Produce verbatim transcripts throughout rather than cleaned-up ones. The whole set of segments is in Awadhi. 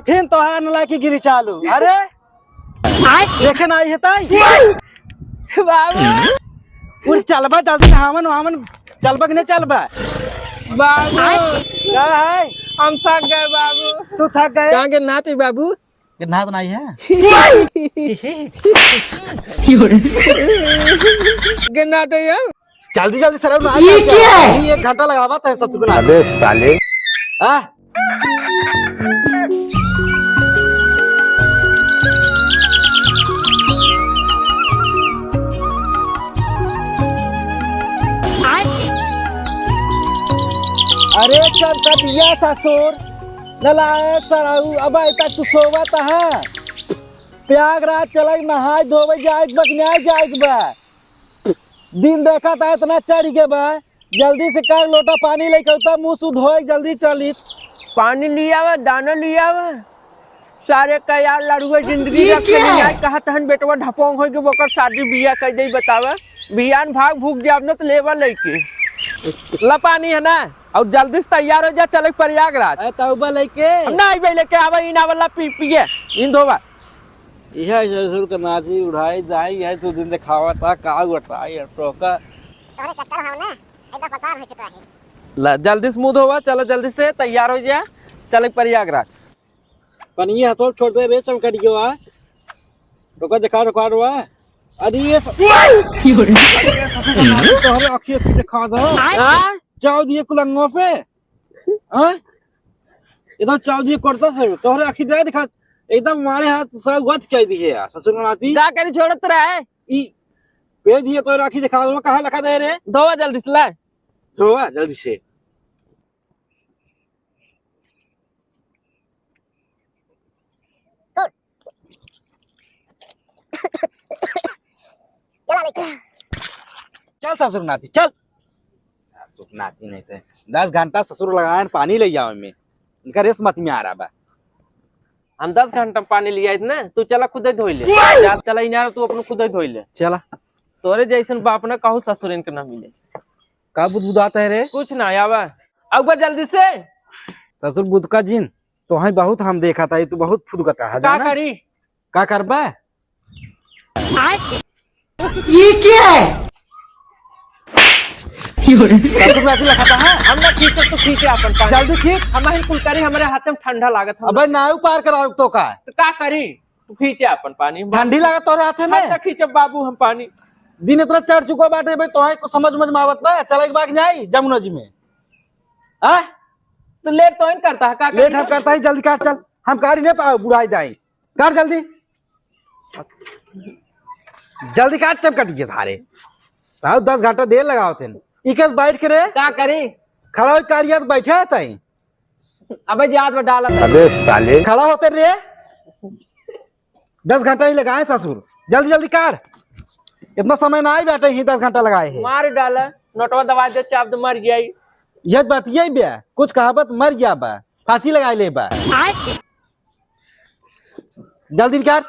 फिर तोहार नलायकी गिरी चालू। अरे, देखे ना आई है ताई। बाबू। उठ, चलबा जल्दी, नहावन वहावन चलबा कि नहीं चलबा? बाबू। का है? हम थक गए बाबू। तू थक गए? कहाँ के नाच है बाबू? कि नहात नहीं है? के नाच है? जल्दी जल्दी सरऊ ना, ये क्या है? अभी एक घंटा लगावा था ससुर ना। अबे साले। हाँ? अरे चल कटिया ससुर, नलायक सरऊ, अब तक तू सोवत है। प्रयागराज चलक नहाए धोवे जाएक बा कि नाहीं जाएक बा? दिन देखा था इतना चढ़ के बा, जल्दी से कर लोटा पानी लेके उतर, मुँह सुँह धोए, जल्दी चली। पानी लियावा, दाना लियावा। सारे का यार लड़ुआ जिंदगी ये रख के क्या नहीं है? आए, कहत हन बेटवा ढपोंग होई के ओकर शादी बियाह कर दे, बतावा। बियान भाग भूख जाब न त लेवा लइके। ला पानी है ना, और जल्दी से तैयार हो जा, चले प्रयागराज। ए, तौबा लइके। हम ना आइबे लेके आवा, इन आवला पी, पिए, इन धोवा। इहे ससुर का नाती उड़ाई जाई, यही तू दिन देखावा था, का गोटाई टोका। तोहरे चक्कर में हम ना एकदम परेशान हो चुका है। ला, जल्दी से मुँह धोवा, चलो जल्दी से तैयार हो जा, चले प्रयागराज। पनिया हाथों छोड़ दे रे चमकड़ियो, आ। टोका देखा, टोका, टोका। अरे ये स-, अरे ये ससुर का नाती तोहरे अखिए से देखा दो। हाँ? जाओ दिए कुलंगों पे। हाँ? एकदम चाव दिए करता से, तोहरे आँखी जाए दिखा, एकदम मारे हाथ सारा वध कह दिए यार, ससुर नाती। का करी छोड़त रहे? ई, पे दिए तोहरे आँखी दिखा दो, कहाँ लगा दे रे? धोवा जल्दी से ला। धोवा जल्दी से। छोड़। चला लेके। चल ससुर नाती, चल। ससुर नाती नहीं थे। दस घंटा ससुर लगाए पानी ले जावे में। इनका रेस मत में आ रहा बा। हम दस घंटा पानी ले आइत ना, तू चला खुदे धोई ले। जा चला इनार, तू अपने खुदे धोई ले। चला। तोरे जैसन बाप ना कहूँ ससुर इनके ना मिले। का बुदबुदात है रे? कुछ ना, आवा। आवा जल्दी से। ससुर बुदका जिन, तोहई बहुत हम देखा था, ये तू बहुत फुदकता है, का जाना? करी? का करबा? ये क्या है? ससुर नाती लखाता है? हम ना खींचब, तू खींचे अपन पानी। जल्दी खींच। हम ही कुल करी, हमरे हाथ में ठंडा लागत है। अबे नाव पार कराओ तो का? तो का करी? तू खींचे अपन पानी। ठंडी लागत तोरे हाथे में? हम ना खींचब बाबू हम पानी। दिन इतना चढ़ चुका बाटे भाई, तोहे कुछ समझ उमझ में आवत बा? चले के बाग नहीं आई जमुना जी में। आ? तो लेट तो इन करता है, का लेट करी? हम करता ही, जल्दी काट चल। हम कारी नहीं पाओ, बुढ़ाई दाई। काट जल्दी। जल्दी काट, चम कट गए सारे। साहब दस घंटा देर लगाओ थे। इकस बैठ के रे। का करी? खड़ा होई कारिया तो बैठे है तई। अबे जात में डाला। अबे साले। खड़ा होते रे। दस घंटा ही लगाए ससुर। जल्दी जल्दी काट। इतना समय ना आई बैठे ही, दस घंटा लगाए हैं। मार डाला। नोटवा दबा दे, चाप दे, मर गया ही। ये बात यही बे। कुछ कहावत मर गया बा। फांसी लगा ले बा। जल्दी निकाल।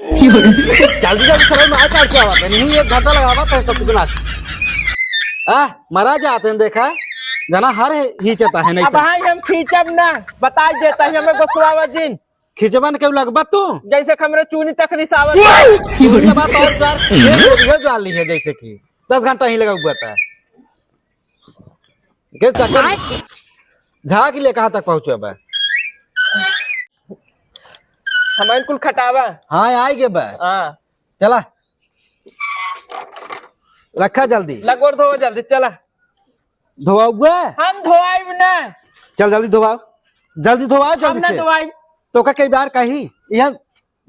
जल्दी जल्दी सरल में आय काट के आवत है, नहीं एक घंटा लगावत है सब चुकना। आ, मरा जाते हैं, देखा, जना हर है, खींचता है, नहीं अब सब। भाई हम खींचब ना, बताई देता है हमें गोसवावा जिन। खींचबन के लगबा तू? जैसे कि हमरे चूनी तक रिसावत है। चूनी के बात और चार, ये, ये जान ली है जैसे कि दस घंटा ही लगा हुआ था। के चक्कर झाँक ले कहाँ तक पहुँचे बा? हमारे कुल खटावा। हाँ, आइ गे बा। हाँ। चला। रखा जल्दी। लगोर धोवा जल्दी, चला। धोवाउबे? हम धोवाइब ना। चल जल्दी धोवाओ। जल्दी धोवाओ, हम जल्दी ना से। धोवाइब। तो का कई बार कही, यहाँ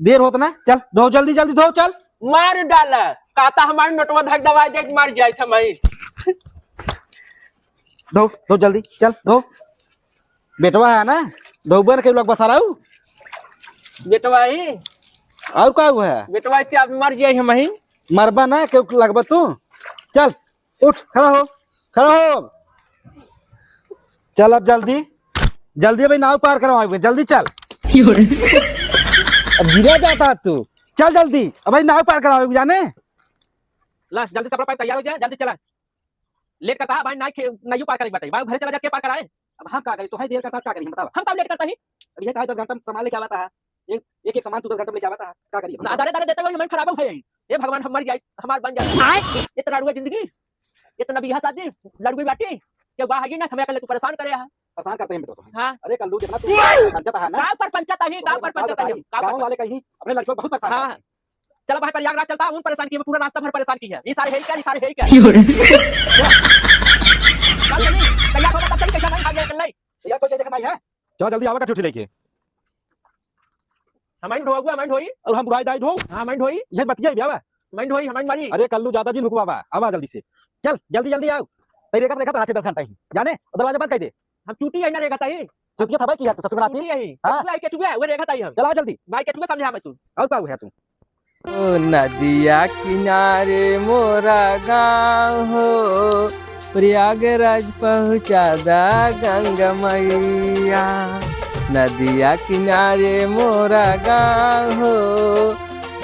देर होत ना, चल, धो जल्दी, जल्दी धो, चल। मार डाला, काता हमार नोटवा धक दबा दे, मार जाए छमाई। धो, धो जल्दी, चल, धो। बेटवा है ना, धोबन के लोग बसा रहू। बेटवा ही। और का हुआ है? बेटवा के अब मर जाए हम ही। मरबा ना, क्यों लगबा तू? चल। उठ, खड़ा हो, खड़ा हो। चल अब जल्दी, जल्दी अबे नाव पार करवाओगे, जल्दी चल। अब गिरा जाता है तू, चल जल्दी, अबे नाव पार करवाओगे जाने। ला, जल्दी से कपड़ा पहन, तैयार हो जा, जल्दी चला। लेट करता है भाई, नाई खे-, नाइयो पार करे बाटे। भाई घरे चला जा, के पार कराए? अब हम का करी, तोहई देर करता, का करी हम, बतावा? हम का लेट करता ही? अब यह कहा दस घंटा में सामान लेके आवता है, एक, एक, एक सामान तू दस घंटा में लेके आवता है, का करी हम? ना, दरे, दरे देते हुए हमार खराब हो है। हे भगवान, हम मर जाए, हमार बन जाए। आय! इतना रुआ जिंदगी, इतना बियाह शादी, लड़ुई बाटी, के वाह है ना, हमें अकेले तू परेशान करे है। परेशान करते हैं बेटा तुम्हें। हाँ। अरे कल्लू, जितना तू परपंचत है ना, गाँव परपंचत है, गाँव परपंचत है, गाँव वाले कहीं अपने लड़कियों को बहुत परेशान करते हैं। चला भाई, प्रयागराज चलता, उन परेशान किया, पूरा रास्ता भर परेशान किया। ये सारे है क्या, ये सारे है क्या? क्यों रे? चल जल्दी, तैयार होगा, तब चल, कैसा नहीं भाग गया, चल नहीं। तैयार तो ये देखना ही है। चला जल्दी आवा, कठुठी लेके। हमारी ढोआ हुआ, हमारी ढोई। और हम बुराई दाई ढो। हाँ, हमारी ढोई। ये बतिया भी आवा। हमारी ढोई, हमारी मारी। अरे कल्लू, ज्यादा जिन हुकुआवा, आवा जल्दी से। चल, जल्दी, जल्दी आओ। तई रेखा, रेखा तो हाथे दस घंटा ही। जाने, दरवाजा बंद कर दे। हम चूटी है ना रेखा ताई। चूतिया था भाई की यार, तू ससुर नाती। चूटी है ही। हाँ? केचुआ है, केचुआ है, वो रेखा ताई हम। चला जल्दी। भाई केचुआ समझा मैं तू। और का हुआ तू? ओ नदिया किनारे मोरा गाँव हो, प्रयागराज पहुँचा दा गंगा मैया। नदिया किनारे मोरा गाँव हो,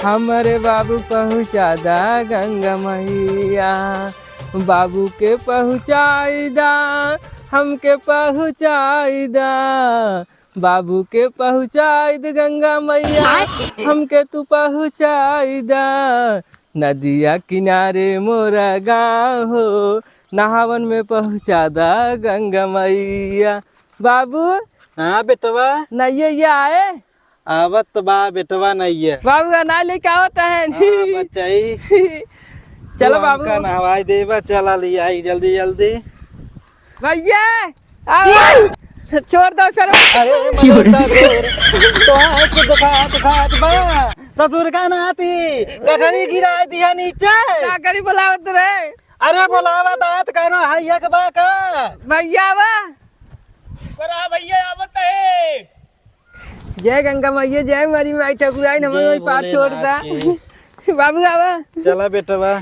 हमरे बाबू पहुँचा दा गंगा मैया। बाबू के पहुँचाई दा, हमके पहुँचाई दा, बाबू के पहुँचाई द गंगा मैया, हमके तू पहुँचाई दा। नदिया किनारे मोरा गाँव हो, नहावन में पहुँचा दा गंगा मैया। बाबू। हाँ बेटवा। नैया ये आए। आवत बा बेटवा नैया। बाबू अनाज लेके आवत है। हाँ बच्चाई। चलो तू बाबू। हमका नहवाई देबा, चला लियाई जल्दी जल्दी। भैया, आओ। छोड़ दो सर। अरे मरता तोर, तो आँख दिखात खात बा। ससुर का नाती, कटरी गिराई दिया नीचे। का करी बुलावत रे? अरे बुलावा दांत करो, हाय एक बा का? भैया बा। सर, हाँ भैया, आवत है। जय गंगा मैया, जय मरी माई ठकुराइन, हमन जय वही पार छोड़ दा। भोलेनाथ की। बाबू आवा। चला बेटवा।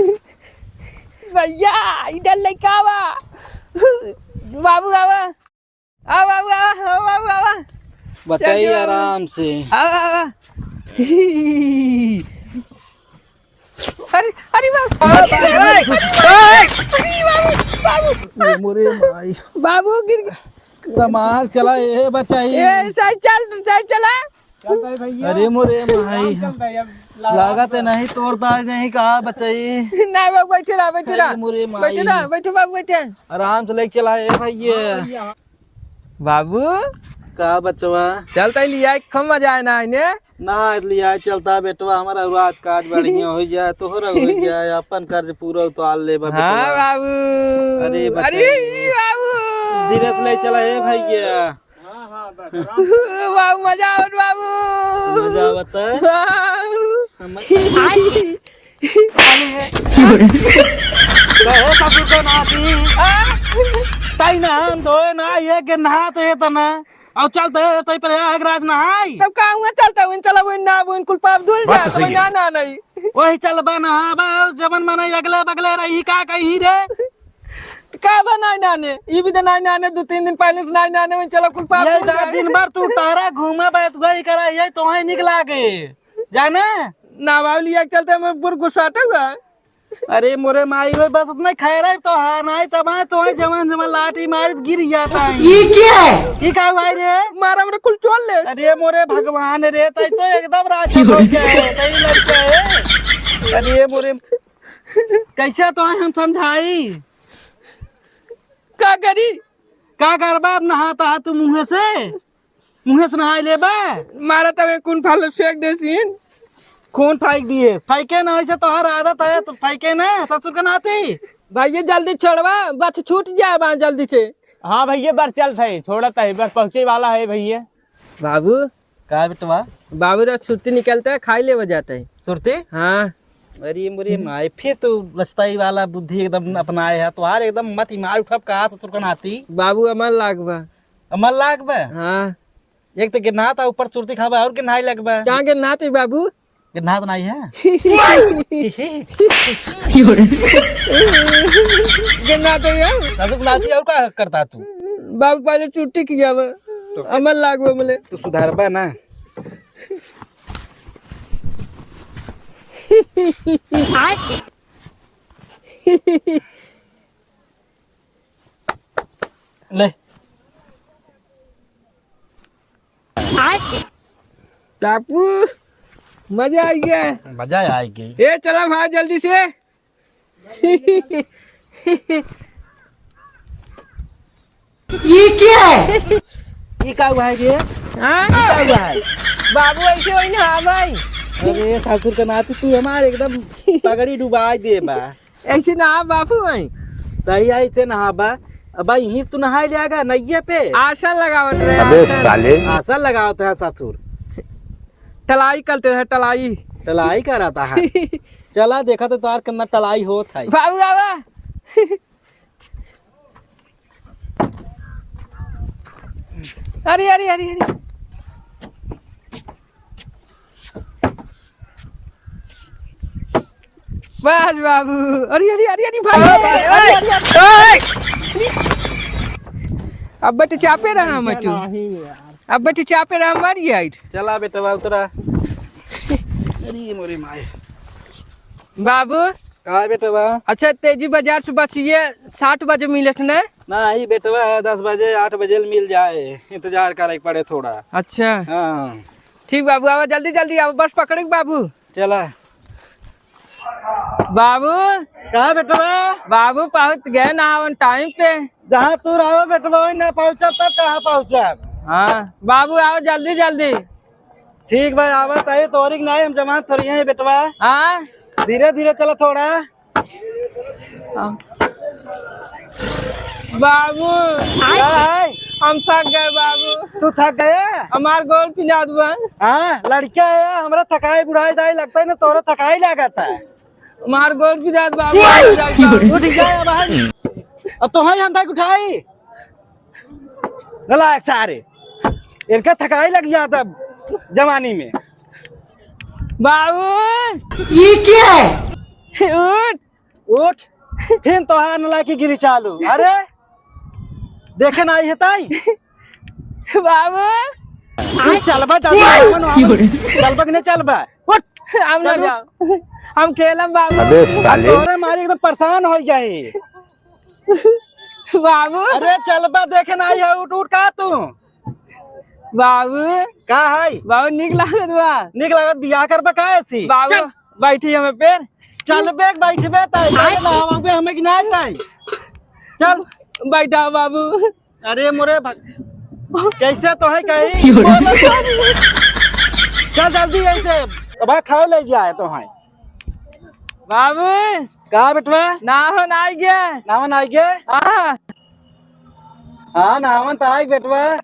भैया, इधर लेके आवा। बाबू आवा। आ बाबू आवा, आ बाबू आवा। बचाई चल, चल। आराम से। आवा, आवा। अरे, अरे बाबू, अरे, अरे, अरे, अरे बाबू, बाबू। ये मोरे माई। बाबू गिर गया। समार चला, ए बचाई। ए, साइकिल, साइकिल चला। अरे मोरे माई। लागत है नहीं, तोड़ तार नहीं कहा बचाई। नहीं बाबू, बैठे रहा, बैठे रहा। अरे मोरे माई। बैठे रहा, बैठे बाबू, बैठे। आराम से लेके चला, ए भैया। बाबू। का बचवा? चलता ही लिया, कम मजा आए ना इन्हें। ना, लिया चलता बेटवा, हमारा राज काज बढ़िया हो जाए, तोहरा हो जाए, अपन कर्ज पूरा उतार ले बा हाँ बेटवा। बाबू। अरे बच्चा। अरे बाबू। धीरे से ले चला, ए भैया। बाबू, मजा आवत बाबू। मजा आवत है? बाबू। समझ। कहे ससुर के नाती। आ? तई नहान धोए ना, ये के नहात है तना। और चलते तई प्रयागराज नहाई। तब का हुआ चलता हुआ, चला हुआ ना, वो कुल पाप धुल बात जाए, तो सही है। ना, ना, नहीं। वही चलबा नहाबा, जवन मने अगले बगले रही, का कही रे? तो का बा नाई नाने? ई भी तो नाई नाने, दो तीन दिन पहले से नाई नाने, वही चला कुल पाप यही धुल बात जाए। दिन भर तू तारा घूमा बैठ गई करा, यही तोहे निक लागे। जाने? ना बाबू, लिया के चलते मैं बुर गुस्साते हुआ। अरे मोरे माई, वे बस उतना खैर है तो हाँ, नाई तब आए तो है जवान जवान लाठी मारित गिर जाता है। ये क्या है? ये का भाई रे? मारा मेरे कुल चोल ले। अरे मोरे भगवान रे, तई तो एकदम राजा हो गया है, तई लड़का है। अरे मोरे, कैसे तो है हम समझाई? का करी? का करबा अब नहाता है तू मुँह से? मुँहे से नहाई लेबे? मारा तबे खून फाल फेंक दे सीन। खून फेंक दिए। फेंके ना, वैसे तोहर आदत है, तो फेंके ना, ससुर के नाती। भैया, जल्दी छोड़वा, बस छूट जाए बा जल्दी से। हाँ भैया, बस चलत है, छोड़त है, बस पहुँचे वाला है भैया। बाबू। का बेटवा? बाबू रा सुरती निकलता है, खाई लेवा जाता है। सुरती? हाँ। अरे मोरे माई, फिर तू रचताई वाला बुद्धि एकदम अपनाए है, तोहार एकदम मत मार उठब का ससुर के नाती। बाबू, अमर लाग बा। अमर लाग बा? हाँ। एक तो गिरनात आ, ऊपर सुरती खाबा और गिरनाई लगबा। कहाँ गिरनात है बाबू? गिरनात नाई है। गिरनात है यार। सासू नाती और का करता तू? बाबू पहले छुट्टी किया बा। तो अमर लाग बा मले। तू सुधारबा ना। ले। टापू, मजा आई गया। मजा आई गई। ए, चला भाई जल्दी से। ये क्या है? ये का हुआ है ये? हाँ? ये का हुआ है? बाबू, ऐसे वही ना भाई। अरे ससुर का नाती, तू हमारे एकदम पगड़ी डुबाई दे बा। ऐसे नहा बाबू आई। सही है, ऐसे नहा बा। अब भाई, यहीं तू नहाए जाएगा नैये पे। आसन लगावत रहे, अबे आसन। साले। आसन लगावत है ससुर। टलाई करते हैं, टलाई। टलाई कराता है। चला, देखा तो तार कितना टलाई होत है। बाबू, बाबा। अरे, अरे, अरे, अरे। बस बाबू। अरे, अरे, अरे, अरे, भाई। अरे, अरे, अरे। अब बटे चापे रहा हम तू। अब बटे चापे रहा, मर जाई। चला बेटवा, उतरा। अरे मोरे माए। बाबू। का बेटवा? अच्छा, तेजी बाजार से बस ये सात बजे मिलत ने? नाही बेटवा, दस बजे, आठ बजे मिल जाए, इंतजार करे के पड़े थोड़ा। अच्छा। हाँ। ठीक बाबू, आवा जल्दी जल्दी आवा, बस पकड़े के बाबू। चला। बाबू। का बेटवा? बाबू पहुँच गए ना on time पे। जहाँ तू रहो बेटवा, वही ना पहुँचब तब कहाँ पहुँचब? हाँ बाबू, आओ जल्दी जल्दी। ठीक बा, आवत आई, तोहरी के नाही, हम जमान थोड़ी हैं बेटवा। हाँ। धीरे धीरे चला थोड़ा। हाँ। बाबू, का है? हम थक गए बाबू। तू थक गया? हमार गोड़ पिरात बा। हाँ, लड़का है, हमरा थकाई बुढ़ाई दाई लगता है ना, तोरा थकाई लागत है। हमार गोड़ पिरात बाबू। उठ जा बाबू। उठ जा बाबू। अब तो हम थक उठाई। नालायक सारे, इनका थकाई लग जाता जवानी में। बाबू। ये क्या है? उठ। उठ। फिर तोहार नालायकी गिरी चालू। अरे, देखे नाही है ताई? बाबू। तू चलबा, चलबा, आवन, आवन। चलबा कि नहीं चलबा? उठ। हम ना चल, उठ। जाओ। हम खेलब बाबू। अबे अब साले। तोरे मारी एकदम परेशान हो जाए। बाबू। अरे चलबा, देखे नाही है, उठ, उठ, का तू? बाबू। का है? बाबू, निक लागत बा। निक लागत, बियाह करबा का ऐसी? बाबू, चल। बैठी हमें पेर। चलबे, बैठबे ताई, पहले नहावे हमें कि नाही ताई? चल। बैठा बाबू। अरे मोरे भग-, कैसे तो है कहीं? चल जल्दी ऐसे, अब खाओ ले जाए तो है। बाबू। का बेटवा? नावन आई गया। नावन आई गया? हाँ। हाँ, नावन तो आई बेटवा।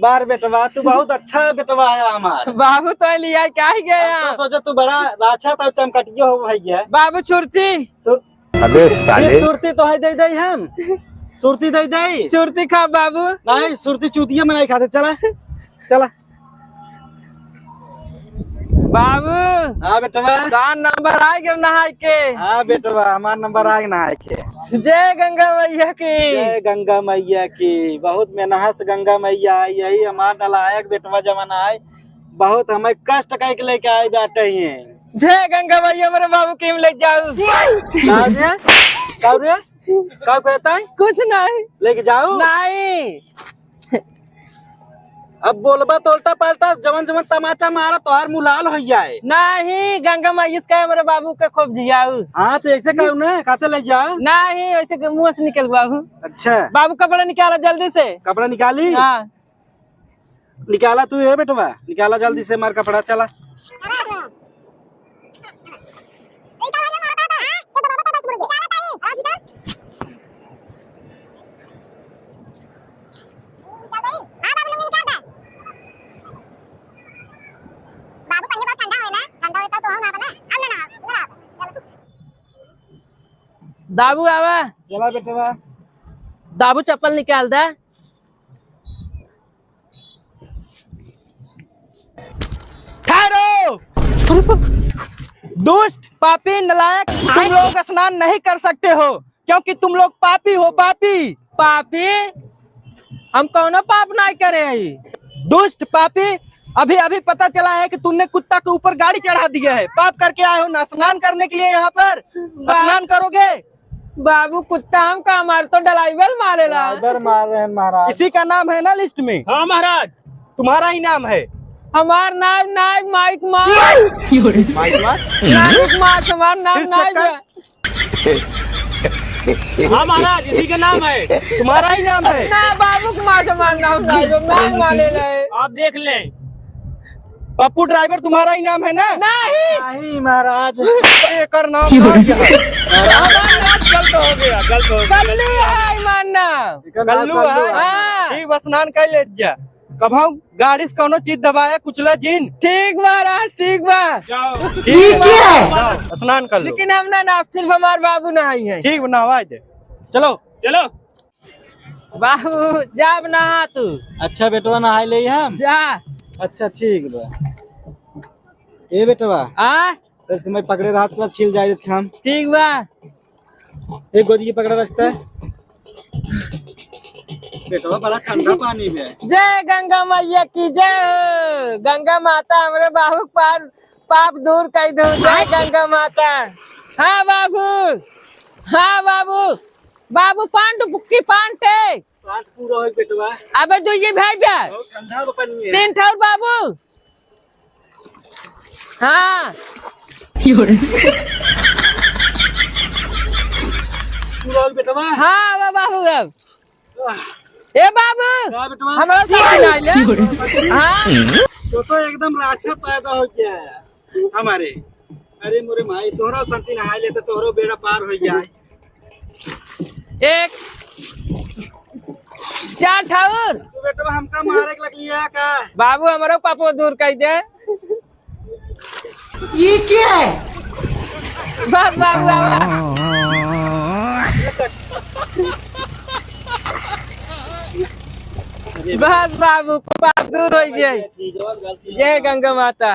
बार बेटवा, तू बहुत अच्छा बेटवा है हमार। बाबू तो लिया क्या ही गया? हम तो सोचे तू बड़ा राछा था, चमकटियो हो भैया। बाबू छुरती। सुर-, अबे साले। ये सुरती तो है दे दे हम। सुरती दे दे। सुरती खा बाबू। नाही, सुरती चूतिया में नाही खाते। चला, चला। बाबू। हाँ बेटवा। का नंबर आ गया नहाए के? हाँ बेटवा, हमार नंबर आ गया नहाए के। जय गंगा मैया की। जय गंगा मैया की। बहुत मेहनत से गंगा मैया आई, यही हमार नालायक बेटवा जवन आए, बहुत हमें कष्ट करके लेके आए बाटे हैं। जय गंगा मैया, मेरे बाबू के ले जाऊ। का रे? का रे? का कहता है? कुछ नाही। लेके जाऊ? नाही। अब बोलबा तो उल्टा पाल्टा, जवन जवन तमाचा मारा, तोहार मुलाल हो जाए। नाही, गंगा मैया से कहे हमरे बाबू के खूब जियाऊ। हाँ, तो ऐसे कहू ना, कहते ले जाओ। नाही, ऐसे के मुंह से निकल बाबू। अच्छा। बाबू कपड़ा निकाला जल्दी से। कपड़ा निकाली? हाँ। निकाला तू, ए बेटवा, निकाला जल्दी से मार कपड़ा, चला। दाबू आवा। चला बेटवा। दाबू चप्पल निकाल दे। ठहरो! दुष्ट, पापी, नालायक, तुम लोग स्नान नहीं कर सकते हो, क्योंकि तुम लोग पापी हो, पापी। पापी? हम कौनो पाप नहीं करे हई। दुष्ट, पापी, अभी, अभी पता चला है कि तुमने कुत्ता के ऊपर गाड़ी चढ़ा दिया है। पाप करके आए हो ना, स्नान करने के लिए यहाँ पर बा- स्नान करोगे? बाबू, कुत्ता हम का मार, तो ड्राइवर मारेला। ड्राइवर मार रहे हैं महाराज। इसी का नाम है ना लिस्ट में? हाँ महाराज। तुम्हारा ही नाम है। हमार नाम नाई माइक मार। माइक मार? नाइक मार, हमार नाम फिर नाई चक्कर? बा। हाँ महाराज, इसी का नाम है। तुम्हारा ही नाम है। ना बाबू के मार, हमार नाम नाई बा, नाम वाले नहीं। आप देख लें। पप्पू ड्राइवर तुम्हारा ही नाम है ना? नहीं। नहीं महाराज। एकर नाम ना है। हमार नाम गलत हो गया, गलत हो गया। कल्लू है हमार नाम। एकर नाम कल्लू कल्लू है? है। हाँ। ठीक बा, स्नान कर ले जा। कभौ गाड़ी से कौनो चीज दबाया, कुचला जिन। ठीक बा महाराज, ठीक बा। जाओ। ठीक बा। जाओ, स्नान कर लो। लेकिन हम ना, ना, सिर्फ हमार बाबू नहाई है। ठीक बा, नहवाई दे। चलो। चलो। बाबू, जा अब नहा तू। अच्छा बेटवा, नहाई ले हम। जा। अच्छा, ठीक बा। ए बेटवा। आ? इसको मैं पकड़े रहा, चला छील जाए इसके हम। ठीक बा। एक गोदी की पकड़ा रखता है। बेटवा, बड़ा ठंडा पानी बे। जय गंगा मैया की जय हो। गंगा माता हमरे बाबू के पार, पाप दूर कर दो। जय गंगा माता। हाँ बाबू, हाँ बाबू, बाबू पान टुपुक्की पान टे। पान पूरा हो बेटवा। अबे जो ये भाई बे। बहुत ठंडा बा पानी है। तीन ठौर बाबू। हाँ। पूरा हो बेटवा। हाँ, बा-, बाबू अब। आह। ए बाबू, का बेटवा? हमरा साथ ना ले। हाँ। तो, तो एकदम राछा पैदा हो गया है हमारे। अरे मोरे माई, तोहरा संती नहाई ले तो तोहरो बेड़ा पार हो जाए। एक, चार ठौर। तू बेटवा हमका मारे के लगलिया का? बाबू, हमरो पापो दूर कर दे। ये क्या है? बस बाबू, बाबा। बस बाबू, पाप दूर हो जाए। जय गंगा माता।